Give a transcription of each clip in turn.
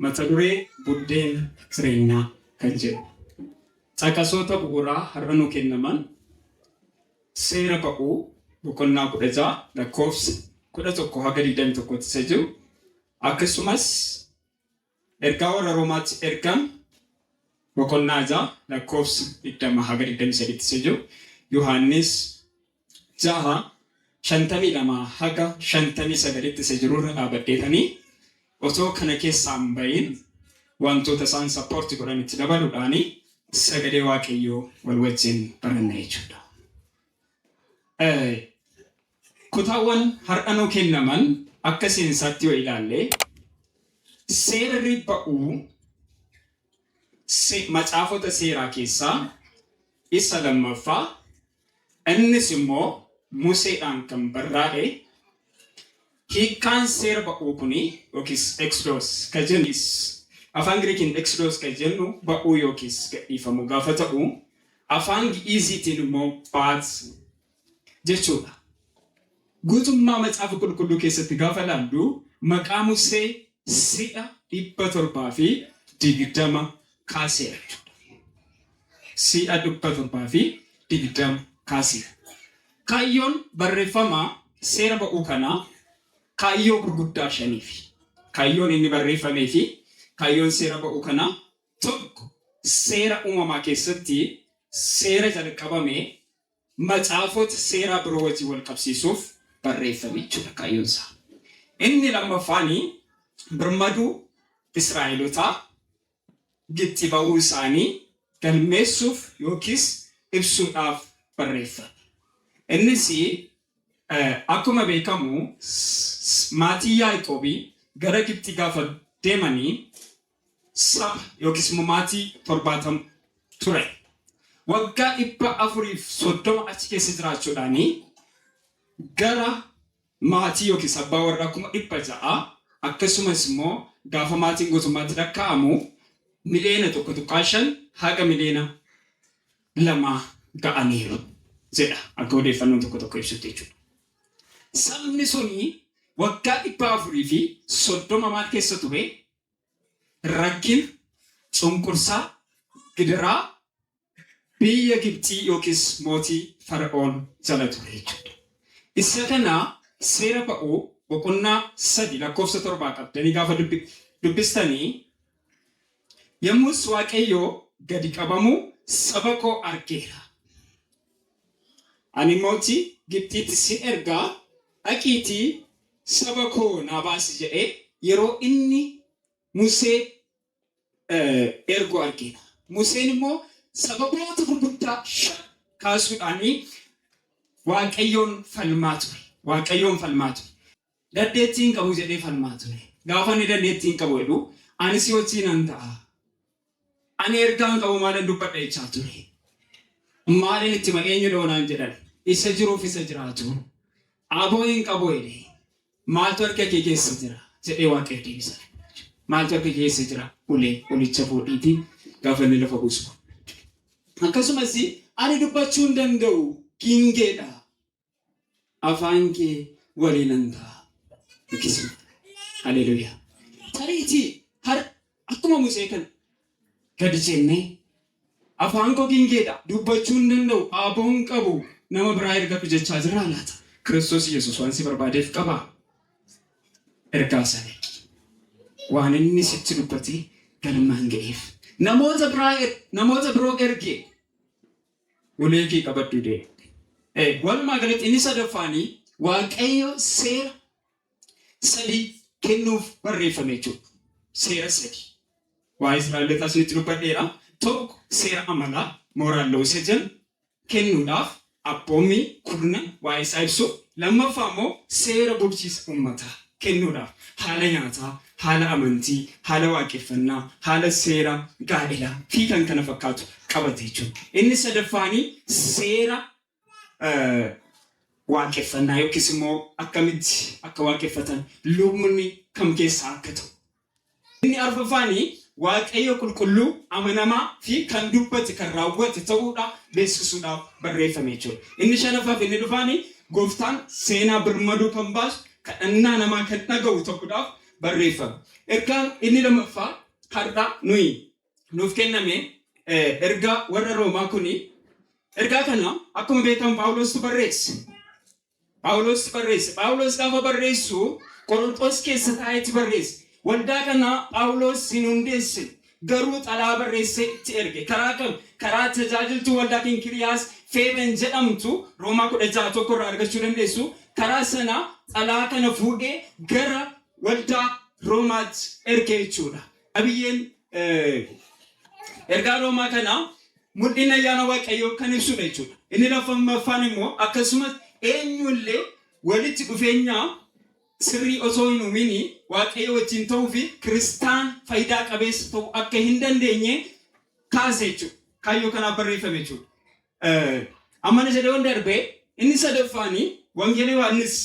Mata duree buddeen jireenyaa kan jedhu. Caqasoota bu'uuraa har'a nuu kennaman Seera Ba'uu boqonnaa 16 lakkoofsa 11 haga 21tti isa jiru, akkasumas Ergaa warra Roomaatti ergame boqonnaa 6 lakkoofsa 20 haga 23tti isa jiru, Yohaannis 6 52 haga 59tti isa jiru irra dhaabadheetanii otoo kana keessaa hin bahin wantoota isaan support godhan itti dabaluudhaan sagalee Waaqayyoo wal wajjin baranna jechuudha. Kutaawwan har'a nuu kennaman akka seensaatti yoo ilaalle, seerri ba'uu macaafota seeraa keessaa isa lammaffaa, innis immoo Museedhaan kan barraa'e. Hiikkaan seera ba'uu kuni yookiis Exodus ka jennu, afaan Giriikiin Exodus ka jennu ba'uu yookiis gadhiifamuu gaafa ta'u, afaan Gi'iiziitiin immoo baat jechuudha. Guutummaa Macaafa Qulqulluu keessatti gaafa ilaallu maqaa Musee si'a 720 kaaseera jechuudha. Si'a 720 kaaseera. Kaayyoon barreeffama seera ba'uu kanaa kaayyoo gurguddaa shaniifi. Kaayyoon inni barreeffamee fi kaayyoon seera ba'uu kanaa tokko, seera uumamaa keessatti seera jalqabame macaafota seeraa biroo wajjin wal qabsiisuuf barreeffame jechuudha kaayyoon isaa. Inni lammaffaan birmaduu Israa'elotaa Gibxi ba'uu isaanii galmeessuuf yookiis ibsuudhaaf barreeffame. Innis akkuma beekamu maatii Yaaqoobi gara Gibxi gaafa deemanii saba yookiis immoo maatii 70 ture. Waggaa 430 achi keessa jiraachuudhaan gara maatii yookiis abbaa warraa 600,000, akkasumas immoo gaafa maatiin guutummaatti lakkaa'amu miliyoona 1.5 haga miliyoona 2 ga'aniiru jedha akka odeeffannoon tokko tokko ibsutti jechuudha. Sabni suni waggaa 430 maal keessa ture? Rakkina, cunqursaa, gidiraa biyya Gibxii yookiis mootii Fara'oon jala ture jechuudha. Isa kana Seera Ba'uu boqonnaa 3 lakkoofsa 7 qabdanii gaafa dubbistanii, Yommus Waaqayyo gadi qabamuu saba koo argeera. Ani mootii Gibxiitti sin erga, dhaqiitii saba koo naa baasi jedhee yeroo inni Musee ergu argina. Museen immoo sababoota gurguddaa shan kaasuudhaan Waaqayyoon falmaa ture. Waaqayyoon falmaa ture. Dandeettii hin qabu jedhee falmaa ture. Gaafa inni dandeettii hin qabu jedhu, ani si wajjin nan ta'a. Ani ergaa hin qabu, maalan dubbadha jechaa ture. Maalin itti hima, eenyu dhoonaan jedhan, isa jiruuf isa jiraatu. Aboo hin qabu jedhe. Maaltu harka kee keessa jira? Jedhee Waaqayyo deebisa. Maaltu harka kee keessa jira? Ulee, ulicha fuudhiitii gaafa inni lafa buusu. Akkasumas ani dubbachuu hin danda'u, giingeedha. Afaan kee waliinan ta'a. Yookiis haleluuyaa. Tariitii har akkuma Musee kana gadi jennee, afaan koo gingeedha, dubbachuu hin danda'u, aboo hin qabu, nama biraa ergadhu jechaa jirraa laata? Kiristoos Yesuus waan si barbaadeef qaba. Ergaa isaa dhaqi. Waan inni sitti dubbate galmaan ga'eef. Namoota biraa namoota biroo erge. Ulee kee qabadhu deemi. Walumaa galatti inni sadaffaanii Waaqayyo seera sadii kennuuf barreeffame jechuudha. Seera sadii. Waa'ee Israa'elotaa isinitti dubbadheera. Tokko, seera amalaa, moral law isa jennu kennuudhaaf, abboommii kurnan waa'ee isaa ibsu. Lammaffaa immoo seera bulchiisa uummataa kennuudhaaf, haala nyaataa, haala amantii, haala waaqeffannaa, haala seera gaa'elaa fi kan kana fakkaatu qabate jechuudha. Inni sadaffaanii seera waaqeffannaa yookiis immoo akkamitti akka waaqeffatan, lubni kam keessaa akka ta'u. Inni arfaffaanii Waaqayyo qulqulluu, amanamaa fi kan dubbate kan raawwate ta'uudha beeksisuudhaaf barreeffame jechuudha. Inni shanaffaa fi inni dhufaanii gooftaan seenaa birmaduu kan baasu, kadhannaa namaa kan dhaga'u ta'uudhaaf barreeffame. Ergaan inni lammaffaa har'a nuyi nuuf kenname ergaa warra Roomaa kuni, ergaa kana akkuma beekamu Phaawulostu barreesse. Phaawulos barreesse. Phaawulos gaafa barreessu Qorontos keessa taa'eeti barreesse. Waldaa kana Phaawulos hin hundeessine. Garuu xalaa barreessee itti erge. Karaa kam? Karaa tajaajiltuu waldaa Kinkiriyaas Feeben jedhamtu, Roomaa 16:1 irraa argachuu dandeessu. Karaa sana xalaa kana fuudhee gara waldaa Roomaatti erge jechuudha. Qabiyyeen ergaa Roomaa kana mul'ina ayyaana Waaqayyoo kan ibsudha jechuudha. Inni lammaffaan immoo akkasumas eenyullee walitti dhufeenya sirrii osoo hin uumin Waaqayyo wajjin ta'uu fi kiristaan faayidaa qabeessa ta'uu akka hin dandeenye kaase jechuudha. Kaayyoo kanaaf barreeffame jechuudha. Ammana jedhee waan darbee, inni sadaffaani Wangeela Yohaannis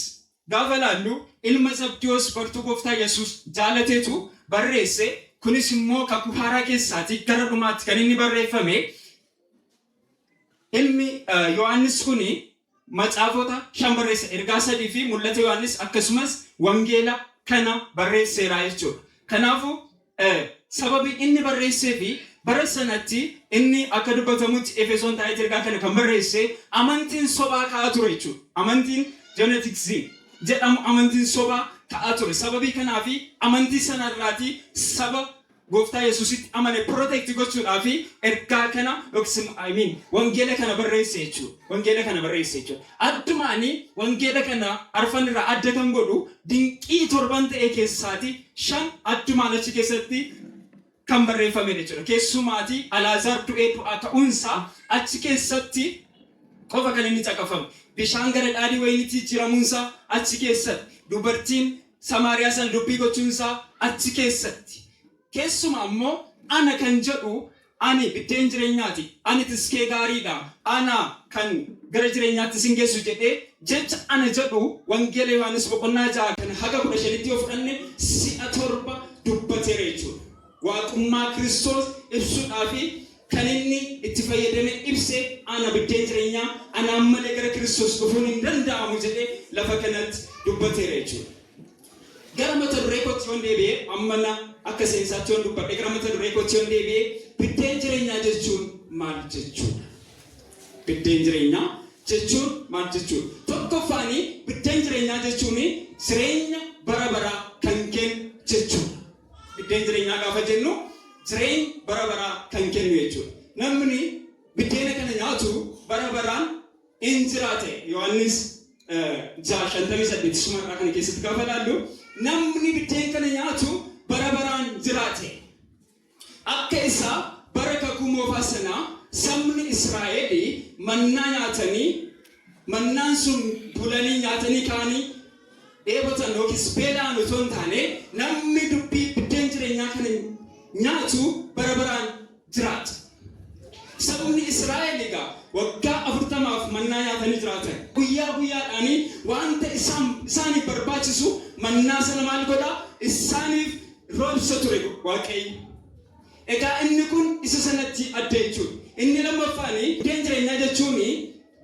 gaafa laallu, ilma Zabdiyoos bartuu gooftaa Yesuus jaalateetu barreesse. Kunis immoo Kakuu Haaraa keessaati gara dhumaatti kan inni barreeffame. Ilmi Yohaannis kuni macaafota shan barreesse. Ergaa sadii fi Mul'ata Yohaannis, akkasumas wangeela kana barreesseera jechuudha. Kanaafuu sababii inni barreessee fi bara sanatti inni akka dubbatamutti Efesoon taa'eeti ergaa kana kan barreesse, amantiin sobaa ka'aa ture jechuudha. Amantiin Gnostics jedhamu, amantiin sobaa ka'aa ture. Sababii kanaafi amantii sanarraati saba gooftaa Yesuusitti amane protect gochuudhaa fi ergaa kana yookiis, I mean, wangeela kana barreesse jechuudha. Wangeela kana barreesse jechuudha. Addumaani wangeela kana arfan irraa adda kan godhu dinqii torban ta'e keessaati shan addumaan achi keessatti kan barreeffame jechuudha. Keessumaati Alaazaar du'ee du'aa ka'uunsaa achi keessatti qofa kan inni caqafame. Bishaan gara dhaadhii wayiniitti jijjiiramuunsaa achi keessatti. Dubartiin Samaariyaa sana dubbii gochuunsaa achi keessatti. Keessumaa immoo ana kan jedhu, "Ani biddeen jireenyaati, ani tiskee gaariidha, ana kan gara jireenyaatti isin geessu" jedhee jecha ana jedhu Wangeela Yohaannis boqonnaa 6 kan haga 15tti yoo fudhanne si'a torba dubbateera jechuudha. Waaqummaa Kiristoos ibsuudhaafi kan inni itti fayyadame ibse, "Ana biddeen jireenyaa, anaan malee gara Kiristoos dhufuun hin danda'amu" jedhee lafa kanatti dubbateera jechuudha. Gara mata duree kootti yoon deebi'e, amma akka seensaatti yoon dubbadhe, gara mata duree kootti yoon deebi'e, biddeen jireenyaa jechuun maal jechuudha? Biddeen jireenyaa jechuun maal jechuudha? Tokkoffaanii, biddeen jireenyaa jechuun jireenya bara baraa kan kennu jechuudha. Biddeen jireenyaa gaafa jennu jireenya bara baraa kan kennu jechuudha. Namni biddeena kana nyaatu bara baraan in jiraate. Yohaannis 6:58 sumarraa kana keessatti gaafa ilaallu, namni biddeen kana nyaatu bara baraan jiraate. Akka isaa bara Kakuu Moofaa sanaa sabni Israa'el mannaa nyaatanii, mannaan sun bulanii nyaatanii ka'anii dheebotan yookiis beela'an otoo hin taane, namni dubbii biddeen jireenyaa kana nyaatu bara baraan jiraata. Sabni Israa'el egaa waggaa 40f mannaa nyaatanii jiraatan. Guyyaa guyyaadhaanii wanta isaaniif barbaachisu mannaa sana maal godhaa? Isaaniif roobsa ture Waaqayyo. Egaa inni kun isa sanatti adda jechuudha. Inni lammaffaani, biddeen jireenyaa jechuun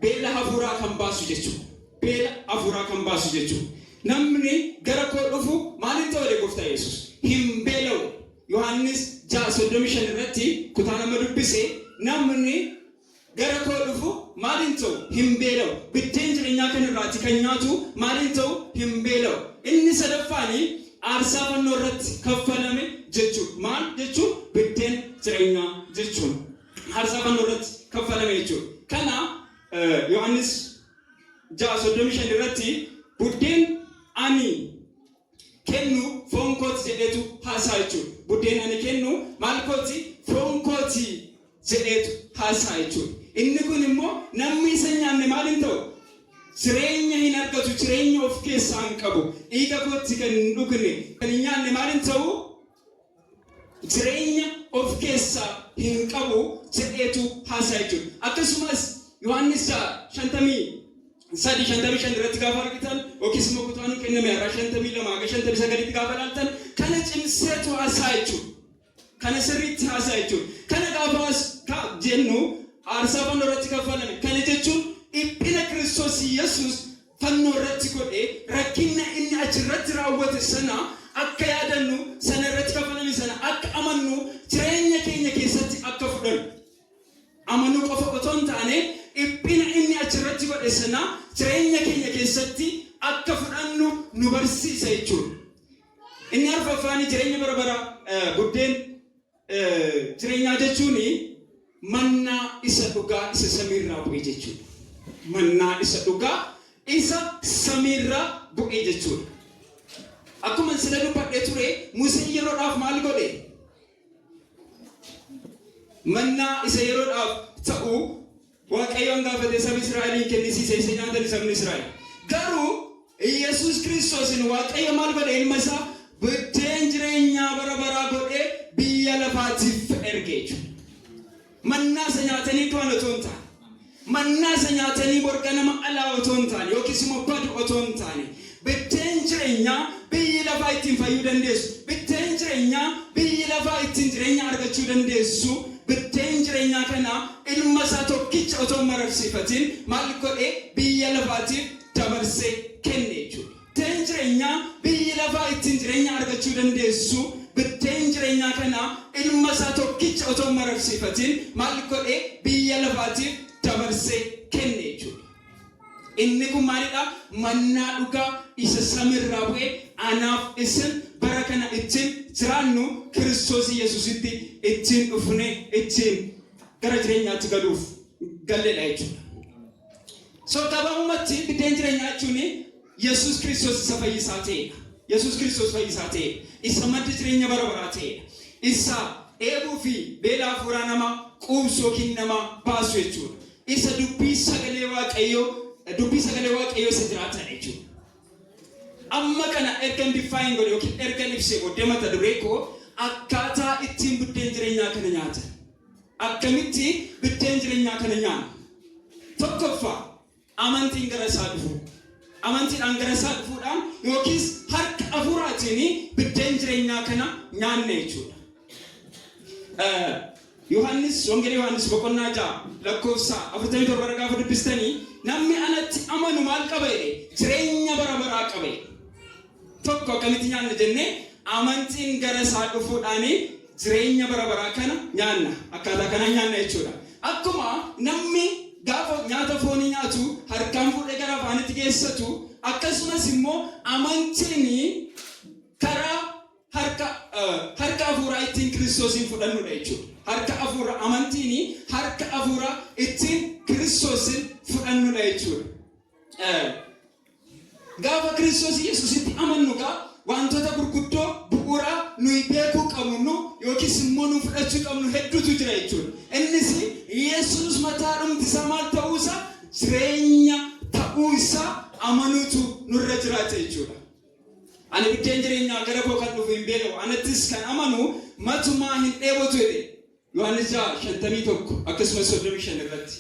beela hafuuraa kan baasu jechuudha. Beela hafuuraa kan baasu jechuudha. Namni gara koo dhufu maaliin ta'u jedhe gooftaa Yesuus? Hin beela'u. Yohaannis 6:35 irratti kutaa nama dubbise, namni gara koo dhufu maaliin ta'u? Hin beela'u. Biddeen jireenyaa kan irraati kan nyaatu maaliin ta'u? Hin beela'u. Inni sadaffaani aarsaa fannoo irratti kaffalame jechuudha. Maal jechuun? Biddeen jireenyaa jechuun aarsaa fannoo irratti kaffalame jechuudha. Kana Yohaannis 6:35 irratti "Buddeen ani kennu foon kooti" jedheetu haasaa jechuudha. "Buddeen ani kennu maal kooti? Foon kooti" jedheetu haasaa jechuudha. Inni kun immoo namni isa hin nyaanne maal hin ta'u? Jireenya hin argatu, jireenya of keessaa hin qabu. Dhiiga kootti kan hin dhugne, kan hin nyaanne maal hin ta'u? Jireenya of keessaa hin qabu jedheetu haasaa jechuudha. Akkasumas Yohaannis 6:53, 55 irratti gaafa argitan, yookiis immoo kutaa nu kenname har'aa 52 haga 59tti gaafa ilaaltan, kana cimseetu haasaa jechuudha. Kana sirriitti haasaa jechuudha. Kana gaafa jennu aarsaa fannoo irratti kaffalame. Kana jechuun dhiphina Kiristoos Yesuus fannoo irratti godhe, rakkina inni achirratti raawwate sana akka yaada Tokkoffaan jireenya bara bara buddeen jireenyaa jechuun mannaa isa dhugaa isa samiirraa bu'e jechuudha. Mannaa isa dhugaa isa samiirraa bu'e jechuudha. Akkuma sila dubbadhee ture, Museen yeroodhaaf maal godhe? Mannaa isa yeroodhaaf ta'u Waaqayyoon gaafatee saba Israa'eliin kennisiise, isa nyaatan sabni Israa'el. Garuu Yesuus Kiristoosin Waaqayyo maal godhe? Ilma isaa biddeen jireenyaa bara baraa godhee biyya lafaatiif erge jechuudha. Mannaa isa nyaatanii du'an otoo hin taane, mannaa isa nyaatanii borga nama alaa otoo hin taane yookiis immoo badu otoo hin taane, biddeen jireenyaa biyyi lafaa ittiin fayyuu dandeessu, biddeen jireenyaa biyyi lafaa ittiin jireenya argachuu dandeessu, biddeen jireenyaa kana ilma isaa tokkicha otoo hin mararsiifatin maal godhe? Biyya lafaatiif dabarsee kenne jechuudha. Biddeen jireenyaa biyyi lafaa ittiin jireenya argachuu dandeessu, biddeen jireenyaa kana ilma isaa tokkicha otoo hin mararsiifatin maal godhe? Biyya lafaatiif dabarsee kenne jechuudha. Inni kun maalidha? Mannaa dhugaa isa samiirraa bu'e anaaf isin bara kana ittiin jiraannu, Kiristoos Yesuusitti ittiin dhufne, ittiin gara jireenyaatti galuuf galledha jechuudha. So gabaabumatti biddeen jireenyaa jechuun Yesuus Kiristoos isa fayyisaa ta'edha. Yesuus Kiristoos fayyisaa ta'edha. Isa madda jireenya bara baraa ta'edha. Isa dheebuu fi beela hafuuraa nama quubsu yookiin nama baasu jechuudha. Isa dubbii sagalee Waaqayyoo isa jiraatadha jechuudha. Amma kana ergan define godhe yookiin ergan ibsee booddee, mata duree koo akkaataa ittiin biddeen jireenyaa kana nyaatan. Akkamitti biddeen jireenyaa kana nyaanna? Tokkoffaa, amantiin gara isaa dhufu. Amantiidhaan gara isaa dhufuudhaan yookiis harka hafuuraatiin biddeen jireenyaa kana nyaanne jechuudha. Yohaannis, Wangeela Yohaannis boqonnaa 6 lakkoofsa 47 irra gaafa dubbistanii, "Namni anatti amanu maal qaba?" jedhe. "Jireenya bara baraa qaba" jedhe. Tokko, akkamitti nyaanna jennee, amantiin gara isaa dhufuudhaan jireenya bara baraa kana nyaanna. Akkaataa kanaan nyaanna jechuudha. Akkuma namni gaafa nyaata foonii nyaatu harkaan fuudhee gara afaanitti geessatu, akkasumas immoo amantiin karaa harka hafuuraa ittiin Kiristoosiin fudhannudha jechuudha. Harka hafuuraa, amantiin harka hafuuraa ittiin Kiristoosiin fudhannudha jechuudha. Gaafa Kiristoos Yesuusitti amannu gaa wantoota gurguddoo bu'uuraa nuyi beekuu qabnu yookiis immoo nu fudhachuu qabnu hedduutu jira jechuudha. Innis Yesuus mataadhumti isaa maal ta'uusaa, jireenya ta'uu isaa amanuutu nurra jiraata jechuudha. "Ani biddeen jireenyaa, gara koo kan dhufu hin beela'u, anattis kan amanu matumaa hin dheebotu" jedhe. Yohaannis 6:51 akkasumas 35 irratti.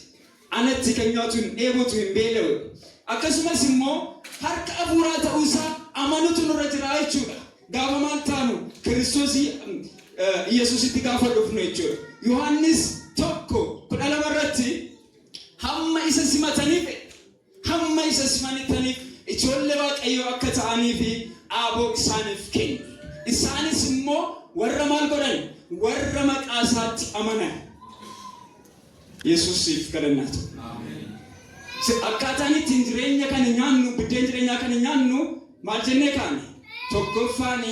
Anatti kan nyaatu hin dheebotu, hin beela'u. Akkasumas immoo harka hafuuraa ta'uusaa amanutu nurra jira jechuudha. Gaafa maal taanu? Kiristoos Yesuusitti gaafa dhufnu jechuudha. Yohaannis 1:12 irratti, "Hamma isa simataniif, hamma isa simataniif ijoollee Waaqayyoo akka ta'anii fi aaboo isaaniif kenne. Isaanis immoo warra maal godhan? Warra maqaa isaatti amanan." Yesuusiif kadhannaa ta'u. Akkaataan ittiin jireenya kana nyaannu, biddeen jireenyaa kana nyaannu maal jennee kaane? Tokkoffaan,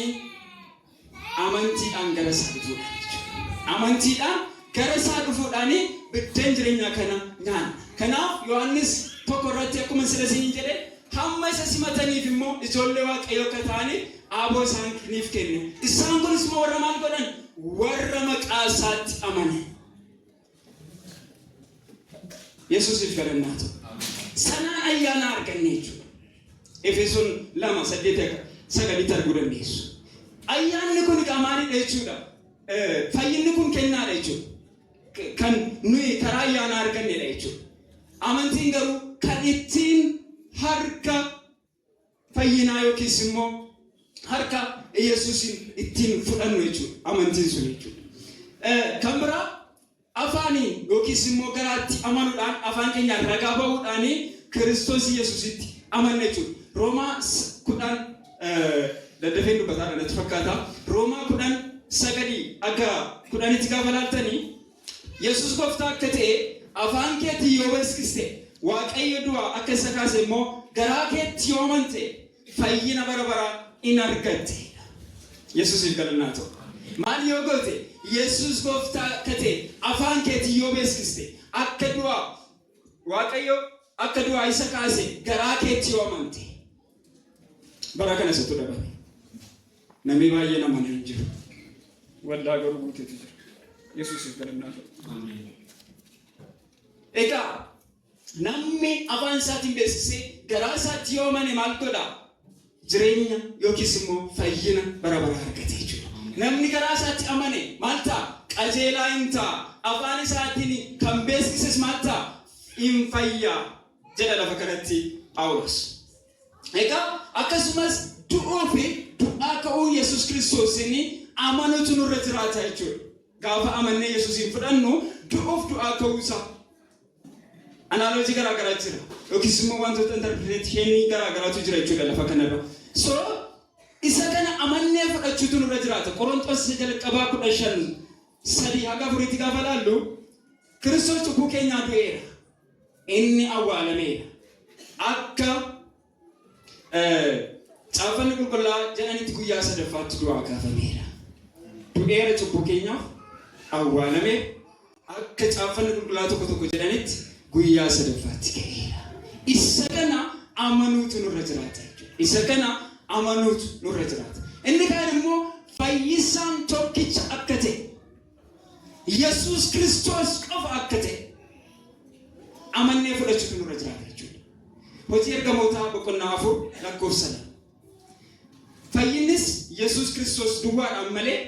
amantiidhaan gara isaa dhufuudhaan jechuudha. Amantiidhaan gara isaa dhufuudhaan biddeen jireenyaa kana nyaanna. Kanaaf Yohaannis 1 irratti akkuma sila isiniin jedhe, hamma isa simataniif immoo ijoollee Waaqayyoo akka ta'aniif aaboo isaaniif kenne. Isaan kunis immoo warra maal godhan? Warra maqaa isaatti amanan. Yesuusiif galannaa ta'u. Sanaan ayyaana arganne jechuudha. Efesoon 2:8-9tti arguu dandeessu. Ayyaanni kun egaa maalidha jechuudha? Fayyinni kun kennaadha jechuudha. Kan nuyi karaa ayyaanaa argannedha jechuudha. Amantiin garuu kan ittiin harka fayyinaa yookiis immoo harka Yesuusin ittiin fudhannu jechuudha. Amantiin sun jechuudha. Kan biraa, afaaniin yookiis immoo garaatti amanuudhaan, afaan keenyaan ragaa bahuudhaan Kiristoos Yesuusitti amanna jechuudha. Roomaa 10, daddafeen dubbataa natti fakkaata. Roomaa 10:9 akka 10tti gaafa laaltanii, "Yesuus gooftaa akka ta'e afaan keetiin yoo beeksiste, Waaqayyo du'aa akka isa kaase immoo garaa keetti yoo amante, fayyina bara baraa in argatte." Yesuusiif galannaa ta'u. Maal yoo goote? Yesuus gooftaa akka ta'e afaan keetiin yoo beeksiste, akka du'aa Waaqayyo akka du'aa isa kaase garaa keetti yoo amante. Bara kana isatu dhabame. Namni baay'een amane hin jiru. Waldaa garuu guuteetu jira. Yesuusiif galannaa ta'u. Egaa namni afaan isaatiin beeksisee garaa isaatti yoo amane maal godha? Jireenya yookiis immoo fayyina bara baraa argate jechuudha. Namni garaa isaatti amane maal ta'a? Qajeelaa hin ta'a. Afaan isaatiin kan beeksises maal ta'a? Hin fayyaa jedha lafa kanatti Phaawulos. Egaa akkasumas du'uu fi du'aa ka'uu Yesuus Kiristoosiin amanuutu nurra jiraata jechuudha. Gaafa amannee Yesuusiin fudhannu, du'uuf du'aa ka'uu isaa analogy garaa garaa jira yookiis immoo wantoota interpretation garaa garaatu jira jechuudha lafa kanarra. So isa kana amannee fudhachuutu nurra jiraata. Qorontos isa jalqabaa 15:3 haga 4tti gaafa laallu, Kiristoos cubbuu keenyaa du'eera. Inni awwaalameera. Akka caaffanni qulqullaa jedhanitti guyyaa sadaffaatti du'aa kaafameera. Du'eera cubbuu keenyaaf, awwaalame, akka caaffanni qulqullaa tokko tokko jedhanitti guyyaa sadaffaatti ka'eera. Isa kana amanuutu nurra jiraata jechuudha. Isa kana amanuutu nurra jiraata. Inni kaan immoo fayyisaan tokkicha akka ta'e, Yesuus Kiristoos qofa akka ta'e amannee fudhachuutu nurra jiraata jechuudha. Hojii Ergamootaa boqonnaa 4 lakkoofsa 2. Fayyinnis Yesuus Kiristoos duwwaadhaan malee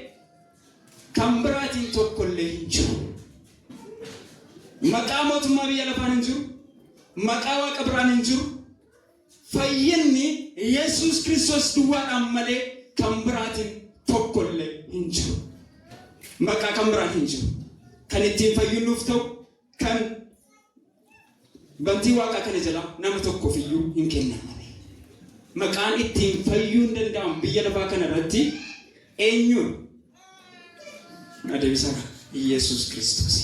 kan biraatiin tokkollee hin jiru. Maqaa mootummaa biyya lafaan hin jiru. Maqaa waaqa biraan hin jiru. Fayyinni Yesuus Kiristoos duwwaadhaan malee kan biraatiin tokkollee hin jiru. Maqaa kan biraan hin jiru. Kan ittiin fayyinnuuf ta'u kan bantii waaqaa kana jalaa nama tokkoof iyyuu hin kennamne. Maqaan ittiin fayyuu hin danda'amu biyya lafaa kana irratti eenyuun? Adeemsa Yesuus Kiristoos.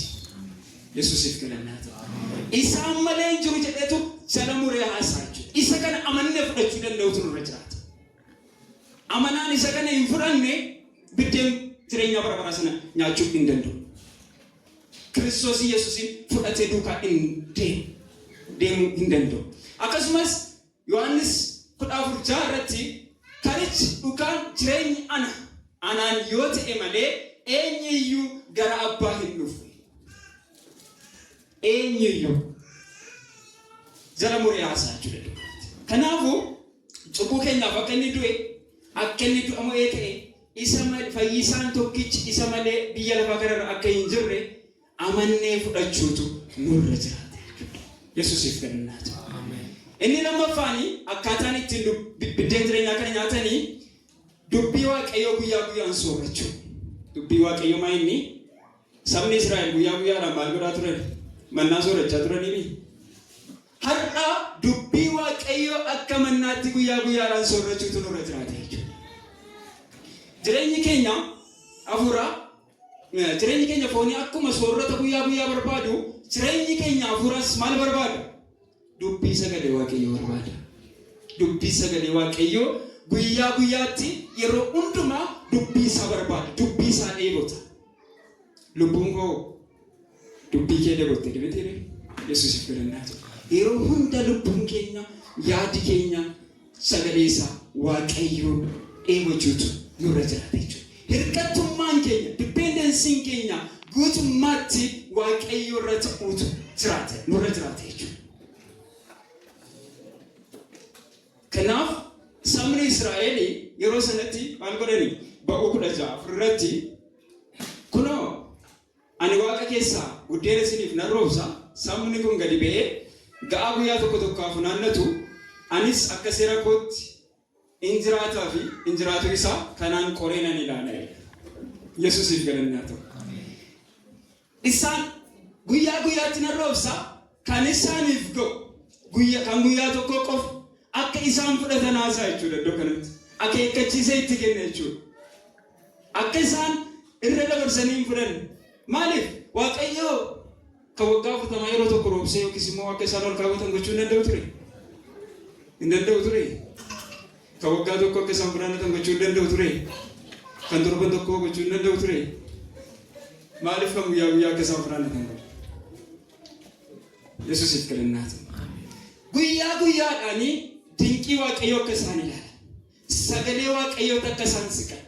Yesuusiif galannaa ta'u. Isaan malee hin jiru jedheetu jala muree haasaa jechuudha. Isa kana amannee fudhachuu danda'utu nurra jiraata. Amanaan isa kana hin fudhanne biddeen jireenya bara baraa sana nyaachuu hin danda'u. Kiristoos Yesuusin fudhatee duukaa hin deemu. Deemuu hin danda'u. Akkasumas Yohaannis 14:6 irratti, "Karichi, dhugaan, jireenyi ana. Anaan yoo ta'e malee eenyuyyuu gara abbaa hin dhufu." Eenyuyyuu jala muree haasaa jechuudha. Kanaafuu cubbuu keenyaaf akka inni du'e, akka inni du'a mo'ee ka'e, isa fayyisaan tokkichi isa malee biyya lafaa kanarra akka hin jirre amannee fudhachuutu nurra jiraata jechuudha. Yesuusiif galannaa ta'u. Inni lammaffaan akkaataan ittiin biddeen jireenyaa kana nyaatanii dubbii Waaqayyoo guyyaa guyyaan soorachuu. Dubbii Waaqayyoo maa inni? Sabni Israa'el guyyaa guyyaadhaan maal godhaa turan? Mannaa soorachaa turanii. Har'a dubbii Waaqayyoo akka mannaatti guyyaa guyyaadhaan soorachuutu nurra jiraata jechuudha. Jireenyi keenya hafuuraa, jireenyi keenya foonii akkuma soorata guyyaa guyyaa barbaadu, jireenyi keenya hafuuraas maal barbaada? Dubbii sagalee Waaqayyoo barbaada. Dubbii sagalee Waaqayyoo guyyaa guyyaatti, yeroo hundumaa dubbii isaa barbaada. Dubbii isaa dheebota. "Lubbuun koo dubbii kee dheebotte" dibitee Yesuusiif galannaa ta'u. Yeroo hunda lubbuun keenya, yaadi keenya sagalee isaa Waaqayyoo dheebochuutu nurra jiraata jechuudha. Hirkattummaan keenya, dependencyn keenya guutummaatti Waaqayyoo irra ta'uutu jiraata nurra jiraata jechuudha. Kanaaf sabni Israa'el yeroo sanatti maal godhani? Ba'uu 16:4 irratti, "Kunoo ani waaqa keessaa buddeena isiniif nan roobsa, sabni kun gadi ba'ee ga'aa guyyaa tokko tokko funaannatu, anis akka seera kootti in jiraataa fi in jiraatu isaa kanaan qoree nan ilaala." Yesuusiif galannaa ta'u. Isaan guyyaa guyyaatti nan roobsa, kan isaaniif ga'u guyyaa kan guyyaa tokko qofa akka isaan fudhatan haasaa jechuudha iddoo kanatti. Akeekkachiisee itti kenna jechuudha. Akka isaan irra dabarsanii hin fudhanne. Maaliif? Waaqayyoo kan waggaa 40 yeroo tokko roobsee yookiis immoo akka isaan ol kaawwatan gochuu hin danda'u ture. Hin danda'u ture. Kan waggaa tokko akka isaan funaannatan gochuu hin danda'u ture. Kan torban tokkoo gochuu hin danda'u ture? Maaliif kan guyyaa guyyaa akka isaan funaannatan godhe? Yesuusiif galannaa ta'u. Guyyaa guyyaadhaanii dinqii Waaqayyoo akka isaan ilaalan, sagalee Waaqayyootti akka isaan siqan,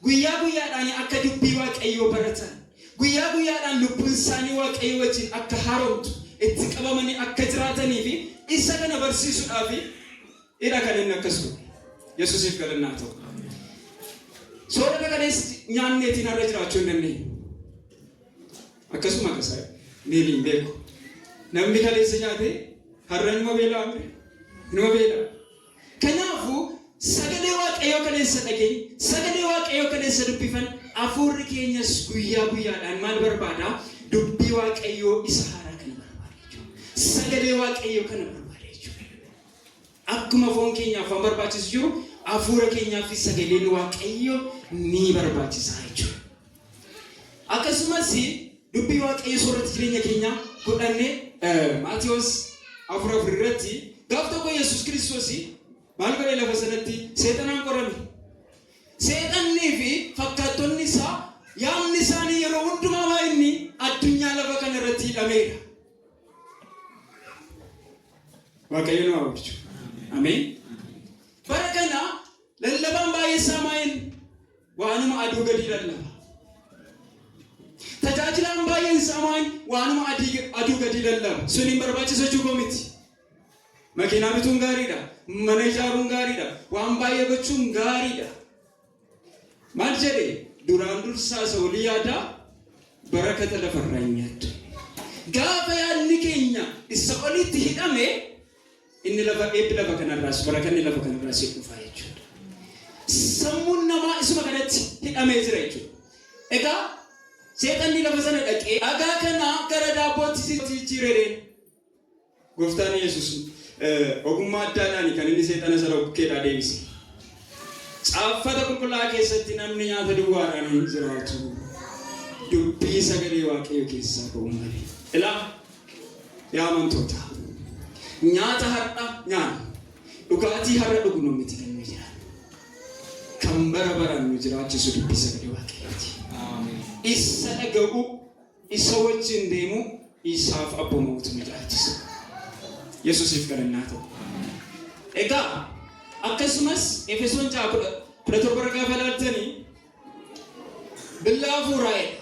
guyyaa guyyaadhaanii akka dubbii Waaqayyoo baratan, guyyaa guyyaadhaan lubbuun isaanii Waaqayyoo wajjin akka haaromtu, itti qabamanii akka jiraatanii fi isa kana barsiisuudhaaf idha kan inni akkas godhe. Yesuusiif galannaa ta'u. Soorata kalees nyaanneetiin har'a jiraachuu hin dandeenyu. Akkasuma akkasa maybe hin beeku. Namni kaleessa nyaate har'a inuma beela'aa mire? Inuma beela'a. Kanaafuu sagalee Waaqayyoo kaleessa dhageenye, sagalee Waaqayyoo kaleessa dubbifan, hafuurri keenyas guyyaa guyyaadhaan maal barbaada? Dubbii Waaqayyoo isa haaraa kana barbaada jechuudha. Sagalee Waaqayyoo kana barbaada jechuudha. Akkuma foon keenyaaf waan barbaachisu jiru, hafuura keenyaafis sagaleen Waaqayyoo ni barbaachisa jechuudha. Akkasumas dubbii Waaqayyoo soorata jireenya keenyaa godhannee, Maatiyos 4:4 irratti gaaf tokko Yesuus Kiristoos maal godhe? Lafa sanatti seexanaan qorame. Seexannii fi fakkaattonni isaa yaadni isaanii yeroo hundumaa maa inni addunyaa lafa kana irratti hidhameera. Waaqayyo nu haa oolchu. Ameen. Bara kana lallabaan baay'ee isaa maa'in waanuma aduu gadi lallaba. Tajaajilaan baay'een isaa maa'in waanuma aduu gadi lallaba. Sun hin barbaachisu jechuu koo miti. Makiinaa bituun gaariidha. Mana ijaaruun gaariidha. Waan baay'ee gochuun gaariidha. Maal jedhe? Duraan dursaa isa olii yaadaa, barakata lafarraa hin yaaddu. Gaafa yaadni keenya isa olitti hidhame, inni lafa eebbi lafa kanarraas, barakanni lafa kanarraas hin dhufaa jechuudha. Sammuun namaa isuma kanatti hidhamee jira jechuudha. Egaa seexanni lafa sana dhaqee, "Dhagaa kana gara daabbootti jijjiiree." Gooftaan Yesuus ogummaa addaadhaan kan inni seexana sana bukkeedhaa deebise. "Caaffata qulqullaa'aa keessatti, 'Namni nyaata duwwaadhaan hin jiraatu, dubbii sagalee Waaqayyo keessaa ba'u malee.'" Ilaa yaa amantoota, nyaata har'a nyaannu, dhugaatii har'a dhugnu miti kan nu jiraannu. Kan bara baraan nu jiraachisu dubbii sagalee Waaqayyooti. Isa dhaga'u, isa wajjin deemu, isaaf abboomamuutu nu jiraachisa. Yesuusiif galannaa ta'u. Egaa akkasumas Efesoon 6:17 irra gaafa ilaaltanii, billaa hafuuraa'edha.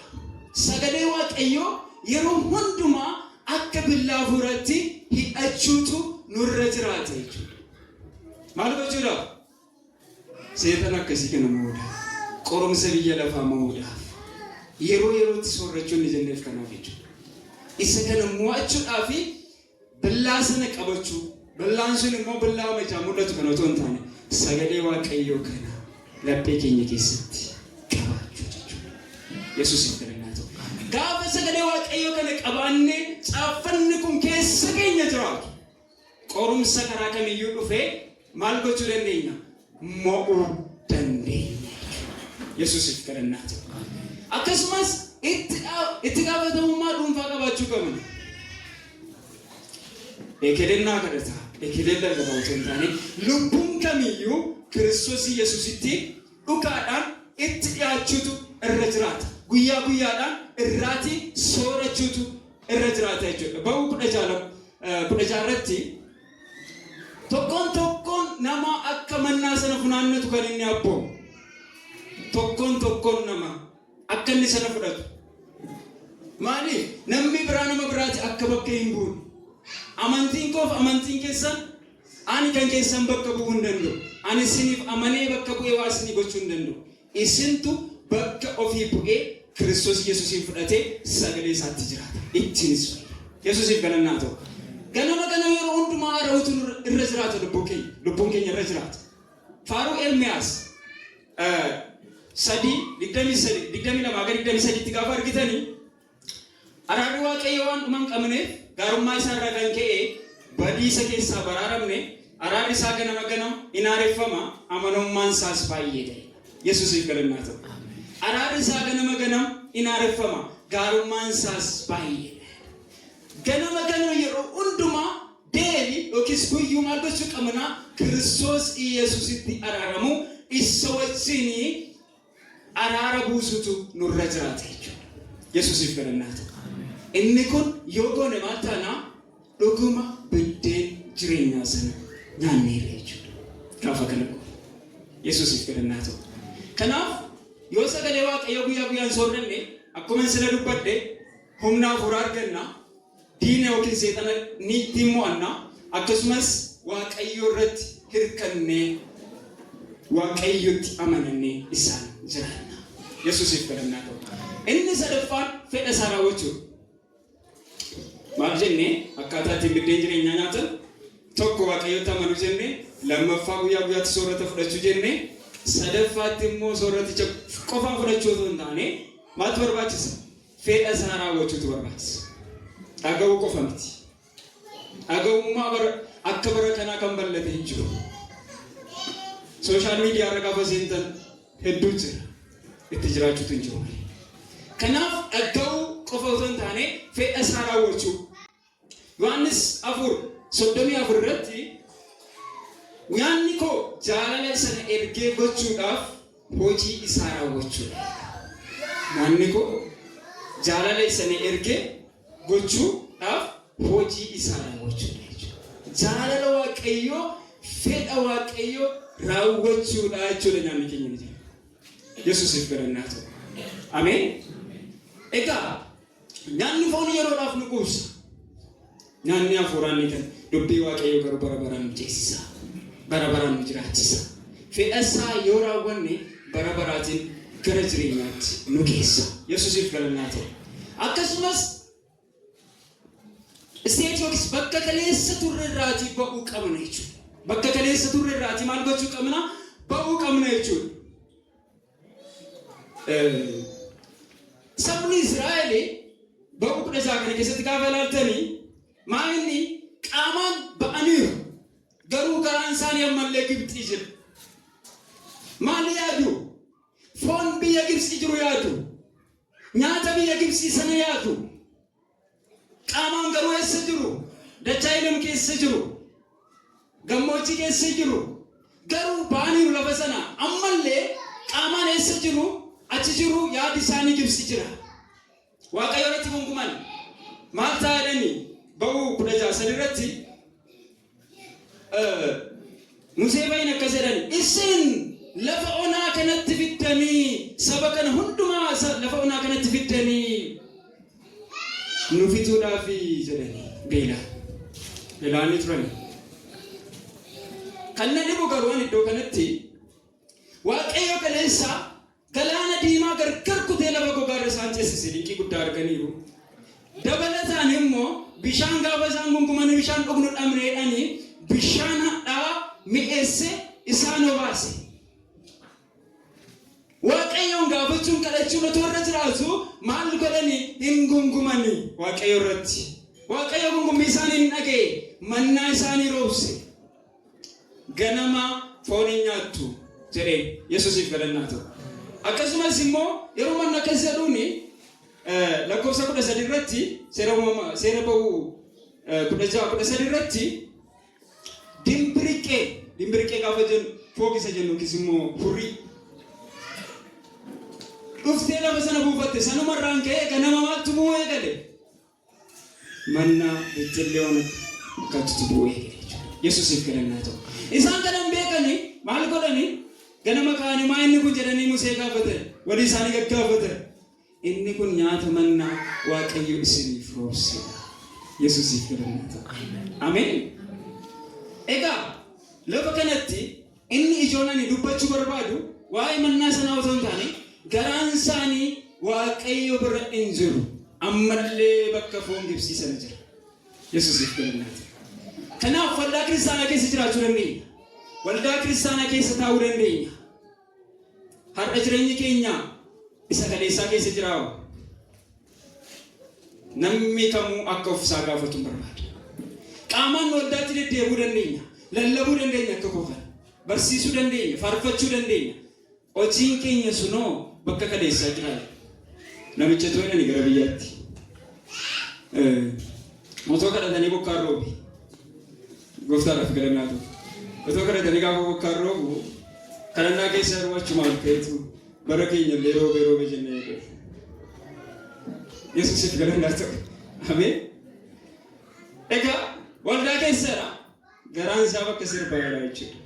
Sagalee Waaqayyoo yeroo hundumaa akka billaa hafuuraatti hidhachuutu nurra jiraata jechuudha. Maal gochuudhaaf? Seexana akkasii kana mo'uudhaaf. Qorumsa biyya lafaa mo'uudhaaf. Yeroo yerootti soorrachuu inni jenneef kanaaf jechuudha. Isa kana mo'achuudhaaf billaa sana qabachuu. Billaan sun immoo billaa ijaan mul'atu kana otoo hin taane, sagalee Waaqayyoo kana laphee keenya keessatti qabaachuu jechuudha. Yesuusiif galannaa ta'u. Gaafa sagalee Waaqayyoo kana qabaannee caaffanni kun keessa keenya jiraatu, qorumsa karaa kamiyyuu dhufee maal gochuu dandeenya? Mo'uu dandeenya jechuudha. Yesuusiif galannaa ta'u. Akkasumas itti gaafatamummaa dhuunfaa qabaachuu qabna. Ekeleen naa kadhata, ekeleen lallabaa otoo hin taane, lubbuun kamiyyuu Kiristoos Yesuusitti dhugaadhaan itti dhiyaachuutu irra jiraata. Guyyaa guyyaadhaan irraatii soorachuutu irra jiraata jechuudha. Ba'uu 16 irratti tokkoon tokkoon nama akka mannaa sana funaannatu kan inni abboomu. Tokkoon tokkoon nama akka inni sana fudhatu. Maaliif? Namni biraa nama biraati akka bakka hin buune. Amantiin koof amantiin keessan, ani kan keessan bakka bu'uu hin danda'u. Ani isiniif amanee bakka bu'ee waa isinii gochuu hin danda'u. Isintu bakka ofii bu'ee Kiristoos Yesuusiin fudhatee sagalee isaatti jiraata. Ittiinis fayya. Yesuusiif galannaa ta'u. Ganama ganama yeroo hundumaa haara'uutu irra jiraata lubbuu keenya. Lubbuun keenya irra jiraata. Faaruu Ermiyaas 3:23, 22 hanga 23tti gaafa argitanii, araarri Waaqayyo waan dhuma hin qabneef, gaarummaa isaa irraa kan ka'e badiisa keessaa baraaramne. Araarri isaa ganama ganama in haareffama, amanamummaan isaas baay'ee ta'e. Yesuusiif galannaa ta'u. Araarri isaa ganama ganama in haareffama, gaarummaan isaas baay'ee ta'e. Ganama ganama yeroo hundumaa daily yookiis guyyuu maal gochuu qabna? Kiristoos Yesuusitti araaramu, isa wajjin Araara buusutu nurra jiraata jechuudha. Yesuusiif galannaa ta'u. Inni kun yoo goone maal taanaa? Dhuguma biddeen jireenyaa sana nyaanneerra jechuudha. Gaafa kana goone. Yesuusiif galannaa ta'u. Kanaaf yoo sagalee Waaqayyoo guyyaa guyyaan soorranne, akkuma sila dubbadhe, humna hafuuraa arganna, diina yookiin seexana ni ittiin mo'anna, akkasumas Waaqayyoo irratti hirkannee, Waaqayyotti amanannee isaan jiraanna. Yesuusiif galannaa ta'u. Inni sadaffaan fedha isaa raawwachuudha. Maal jennee? Akkaataa ittiin biddeen jireenyaa nyaatan, tokko Waaqayyotti amanuu jenne, lammaffaa guyyaa guyyaatti soorata fudhachuu jenne, sadaffaatti immoo sooraticha qofaa fudhachuu otoo hin taane maaltu barbaachisa? Fedha isaa raawwachuutu barbaachisa. Dhaga'uu qofa miti. Dhaga'ummaa bara akka bara kanaa kan bal'ate hin jiru. Social media irra gaafa seentan hedduu jira. Itti jiraachuutu hin jiru malee. Kanaaf dhaga'uu qofa otoo hin taane fedha isaa raawwachuu. Yohaannis 4:34 irratti, "Nyaanni koo jaalala isa na ergee gochuudhaaf hojii isaa raawwachuudha." Nyaanni koo jaalala isa na ergee gochuudhaaf hojii isaa raawwachuudha jechuudha. Jaalala Waaqayyoo, fedha Waaqayyoo raawwachuudha jechuudha nyaanni keenya ni jira. Yesuusiif galannaa ta'u. Ameen. Egaa nyaanni foon yeroodhaaf nu quubsa. Nyaanni hafuuraan ni kan dubbii Waaqayyoo garuu bara baraan nu ceesisa. Bara baraan nu jiraachisa. Fedha isaa yoo raawwanne bara baraatiin gara jireenyaatti nu geessa. Yesuusiif galannaa ta'u. Akkasumas state yookiis bakka kaleessa turre irraatii ba'uu qabna jechuudha. Bakka kaleessa turre irraatii maal gochuu qabna? Ba'uu qabna jechuudha. Sabni Israa'el Ba'uu 16 kana keessatti gaafa ilaaltanii, maa inni qaamaan ba'aniiru, garuu garaan isaanii ammallee Gibxii jira. Maal yaadu? Foon biyya Gibxii jiru yaadu. Nyaata biyya Gibxii sana yaadu. Qaamaan garuu eessa jiru? Dachaa Elam keessa jiru. Gammoojjii keessa jiru. Garuu ba'aniiru lafa sana. Ammallee qaamaan eessa jiru? Achi jiru, yaadi isaanii Gibxi jira. Waaqayyo irratti gunguman. Maal ta'a jedhanii? Ba'uu 16:3 irratti Musee bayin akkas jedhan: "Isin lafa onaa kanatti fiddanii, saba kana hundumaa lafa onaa kanatti fiddanii nu fixuudhaafi" jedhanii beelaa. Beelaanii turani. Kan na dhibu garuu ani iddoo kanatti, Waaqayyo kaleessa galaana diimaa gargar kutee lafa gogaarra isaan ceesise, dinqii guddaa arganiiru. Dabalataan immoo bishaan gaafa isaan gungumanii bishaan dhugnu dhabneedhanii bishaan hadhaa mi'eesse isaan obaase. Waaqayyoon gaafachuun, kadhachuun otoo irra jiraatu maal godhanii? Hin gungumanii Waaqayyo irratti. Waaqayyo gungummii isaanii hin dhaga'e, mannaa isaanii roobse. "Ganama foon hin nyaattu" jedhee. Yesuusiif galannaa ta'u. Akkasumas immoo yeroo manni akkas jedhuuni, lakkoofsa 13 irratti, seera uumama, seera ba'uu 16:13 irratti, dimbiriqqee, dimbiriqqee gaafa jennu foogisa jennu yookiis immoo hurrii dhuftee lafa sana buufatte. Sanumarraan ka'ee ganama maaltu bu'uu eegale? Mannaa bixxillee waan akkatutti bu'uu eegale jechuudha. Yesuusiif galannaa ta'u. Isaan kanan beekanii maal godhanii? Ganama ka'anii, "Maa inni kun?" jedhanii Musee gaafatan. Walii isaanii gaggaafatan. "Inni kun nyaata mannaa Waaqayyo isiniif roobsedha." Yesuusiif galannaa ta'u. Ameen. Egaa lafa kanatti inni ijoon ani dubbachuu barbaadu waa'ee mannaa sanaa otoo hin taane, garaan isaanii Waaqayyo bira hin jiru. Ammallee bakka foon Gibsii sana jira. Yesuusiif galannaa ta'u. Kanaaf waldaa kiristaanaa keessa jiraachuu dandeenya. Waldaa kiristaanaa keessa taa'uu dandeenya. Har'a jireenyi keenya isa kaleessaa keessa jiraa? Namni kamuu akka of isaa gaafatu hin barbaada. Qaamaan waldaatti deddeebi'uu dandeenya. Lallabuu dandeenya akka kofan. Barsiisuu dandeenya. Faarfachuu dandeenya. Hojiin keenya sunoo bakka kaleessaa jira. Namicha to'inani gara biyyaatti. Otoo kadhatanii bokkaan roobe. Gooftaadhaaf galannaa ta'u. Otoo kadhatanii gaafa bokkaan roobu, kadhannaa keessa yeroo achumaan ka'eetu Bara keenya illee roobee roobee jennee eeguuf. Yesuusiif galanni haa ta'u. Ameen. Egaa waldaa keessadha. Garaan isaa bakka sirbaa jira jechuudha.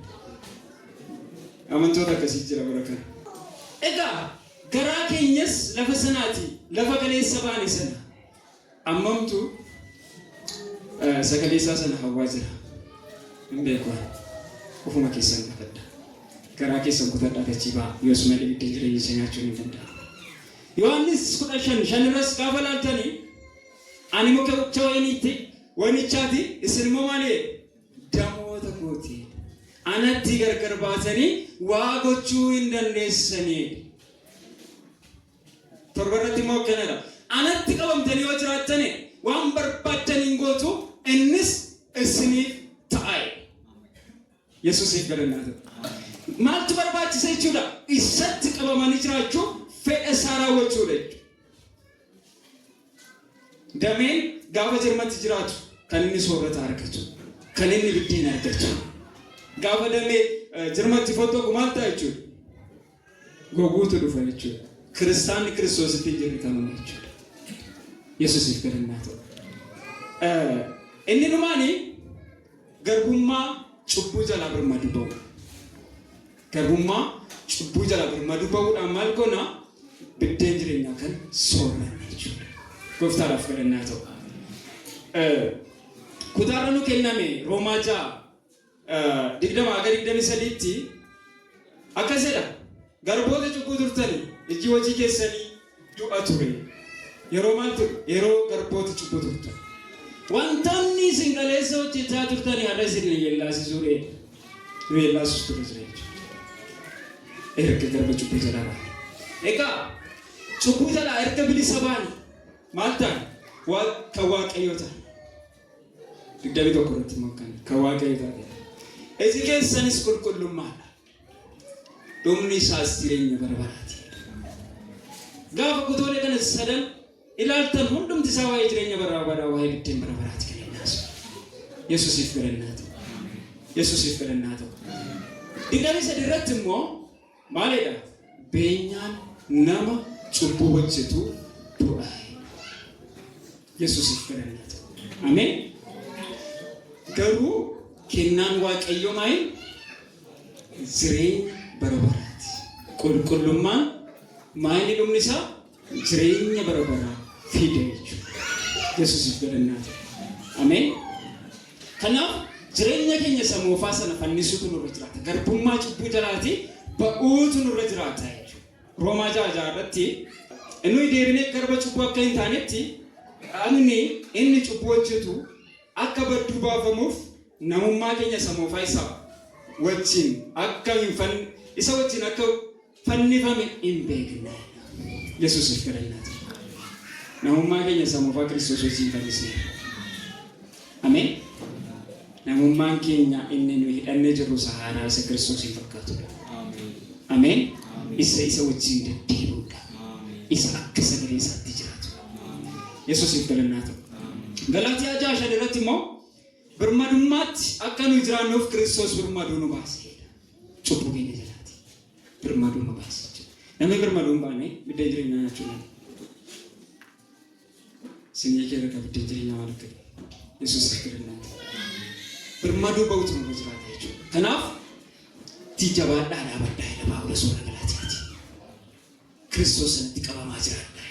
Amantoota akkasii jira bara kana. Egaa garaa keenyas lafa sanaati, lafa kaleessa baane sana ammamtu sagalee isaa sana hawwaa jira. Hin beeku ani. Ofuma keessan gaafadha. Garaa keessan kutadhaa dachii ba'a. Yoos malee ibidda jireenya isa nyaachuun hin danda'amu. Yohaannis 15:5 irras gaafa laaltanii, ani muka wayiniitti wayinichaati, isin immoo maali? Damoota kooti. Anatti gargar baatanii waa gochuu hin dandeessanii. 7 irratti immoo akkanadha. Anatti qabamtanii yoo jiraattane waan barbaaddan hin gootu, innis isiniif ta'a. Yesuusiif galannaa ta'u. Maaltu barbaachisa jechuudha? Isatti qabamanii jiraachuu, fedha isaa raawwachuudha jechuudha. Dameen gaafa jirmatti jiraatu kan inni soorata argatu, kan inni biddeen argatu. Gaafa damee jirmatti fottoqu maal ta'a jechuudha? Goguutu dhufa jechuudha. Kiristaanni Kiristoositti hin jirre kanuma jechuudha. Yesuusiif galannaa ta'u. Inni dhumaani garbummaa cubbuu jalaa birmaduu ba'u. Garbummaa cubbuu jalaa birmaduu ba'uudhaan maal goona? Biddeen jireenyaa kan soorranna jechuudha. Gooftaadhaaf galannaa ta'u. Kutaarra nu kenname Roomaa 6:20 haga 23tti akkas jedha. Garboota cubbuu turtanii, ijji hojii keessanii du'a ture. Yeroo maal ture? Yeroo garboota cubbuu turtan. Wantoonni isin kaleessa hojjechaa turtanii har'a isin yeellaasisuu dheedha. Nu yeellaasisu ture jira jechuudha. Erga garba cubbuu jalaa baane. Egaa cubbuu jalaa erga bilisa baane maal ta'an? Kan Waaqayyoo ta'an. 21 irratti immoo kan Waaqayyoo taate. Iji keessanis qulqullummaadha. Dhumni isaas jireenya bara baraati. Gaafa kutoolee kana sadan ilaaltan hundumti isaa waa'ee jireenya bara baraa, waa'ee biddeen bara baraati kan inni haasa'u. Yesuusiif galannaa ta'u. Yesuusiif galannaa ta'u. 23 irratti immoo maalidha? Beenyaan nama cubbuu hojjetu du'a. Yesuusiif galannaa ta'u. Ameen. Garuu kennaan Waaqayyoo maali? Jireenya bara baraati. Qulqullummaan maali, dhumni isaa jireenya bara baraa fida jechuudha. Yesuusiif galannaa ta'u. Ameen. Kanaaf jireenya keenya isa moofaa sana fannisuutu nurra jiraata. Garbummaa cubbuu jalaati ba'uutu nurra jiraata jechuudha. Roomaa 6:6 irratti, nuyi deebinee garba cubbuu akka hin taanetti dhagni inni cubbuu hojjetu akka badduu baafamuuf namummaa keenya isa moofaa isa wajjin akka fannifame hin beekna. Yesuusiif galannaa ta'u. Namummaa keenya isa moofaa Kiristoos wajjin fannisne. Ameen. Namummaan keenya inni nuyi hidhannee jirru isa haaraa, isa Kiristoosiin fakkaatudha. Ameen. Isa wajjin deddeebi'uudha. Isa akka sagalee isaatti jiraatudha. Yesuusiif galannaa ta'u. Galaatiyaa 6:5 irratti immoo, birmadummaatti akka nuyi jiraannuuf Kiristoos birmaduu nu baaseedha. Cubbuu keenya jalaati. Birmaduu nu baase jechuudha. Namni birmaduu hin baane biddeen jireenyaa nyaachuu hin danda'u. Sanyii kee irra biddeen jireenyaa maal akka ta'e. Yesuusiif galannaa ta'u. Birmaduu ba'utu nurra jiraata jechuudha. Kanaaf ti jabaadhaa dhaabadhaa jedha Paawulos warra Galaatiyaati. Kiristoos sanatti qabamaa jiraadhaa.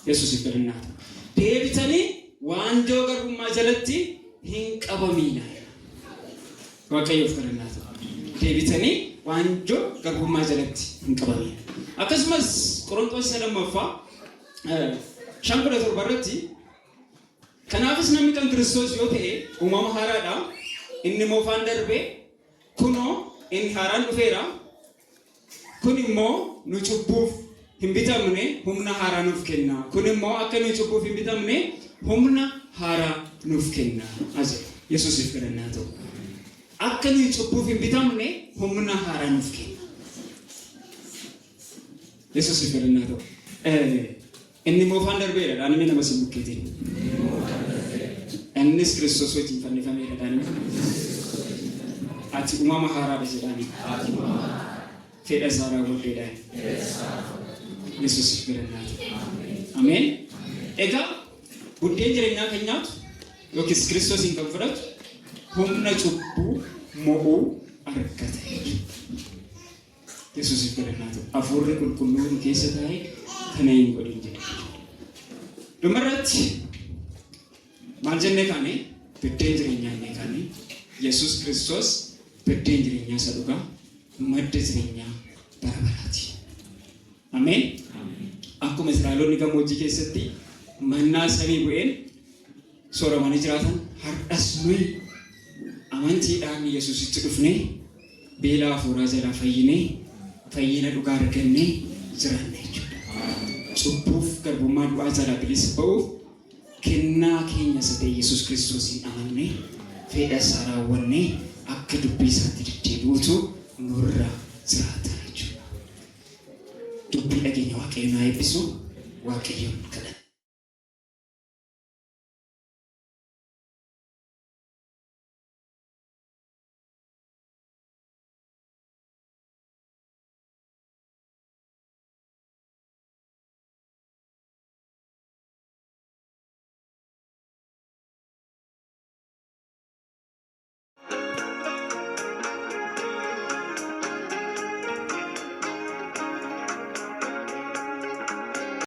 Yesuusiif galannaa ta'u. Deebitanii waanjoo garbummaa jalatti hin qabamiina. Waaqayyoof galannaa ta'u. Deebitanii waanjoo garbummaa jalatti hin qabamiina. Akkasumas Qorontoos isa lammaffaa 5:17 irratti, kanaafis namni kan Kiristoos yoo ta'e uumama haaraadha. Inni moofaan darbee, kunoo inni haaraan dhufeera. Kun immoo nu cubbuuf hin bitamne humna haaraa nuuf kenna. Kun immoo akka nu cubbuuf hin bitamne humna haaraa nuuf kenna. As jedha. Yesuusiif galannaa ta'u. Akka nuyi cubbuuf hin bitamne humna haaraa nuuf kenna. Yesuusiif galannaa ta'u. Inni moofaan darbeera dhaanime nama si bukkeetiin. Innis Kiristoos wajjin fannifameera dhaanime. Ati uumama haaraadha jedhaani. Fedha isaa raawwadheedhaan. Yesuusiif galannaa ta'u. Ameen. Egaa buddeen jireenyaa kan nyaatu yookiis Kiristoosiin kan fudhatu humna cubbuu mo'uu argata jechuudha. Yesuusiif galannaa ta'u. Hafuurri qulqulluun keessa taa'ee kana hin godhin jedhe jechuudha. Dhumarratti maal jennee kaane? Biddeen jireenyaa jennee kaane. Yesuus Kiristoos biddeen jireenyaa isa dhugaa, madda jireenyaa bara baraati. Ameen. Akkuma Israa'eloonni gammoojjii keessatti mannaa samii bu'een sooramanii jiraatan, har'as nuyi amantiidhaan Yesuusitti dhufnee beela hafuuraa jalaa fayyinee fayyina dhugaa argannee jiraanna jechuudha. Cubbuuf garbummaa du'aa jalaa bilisa ba'uuf kennaa keenya isa ta'e Yesuus Kiristoosiin amannee, fedha isaa raawwannee, akka dubbii isaatti deddeebi'utu nurra jiraata jechuudha. Dubbii dhageenya Waaqayyo naa eebbisu. Waaqayyoon kadhanna.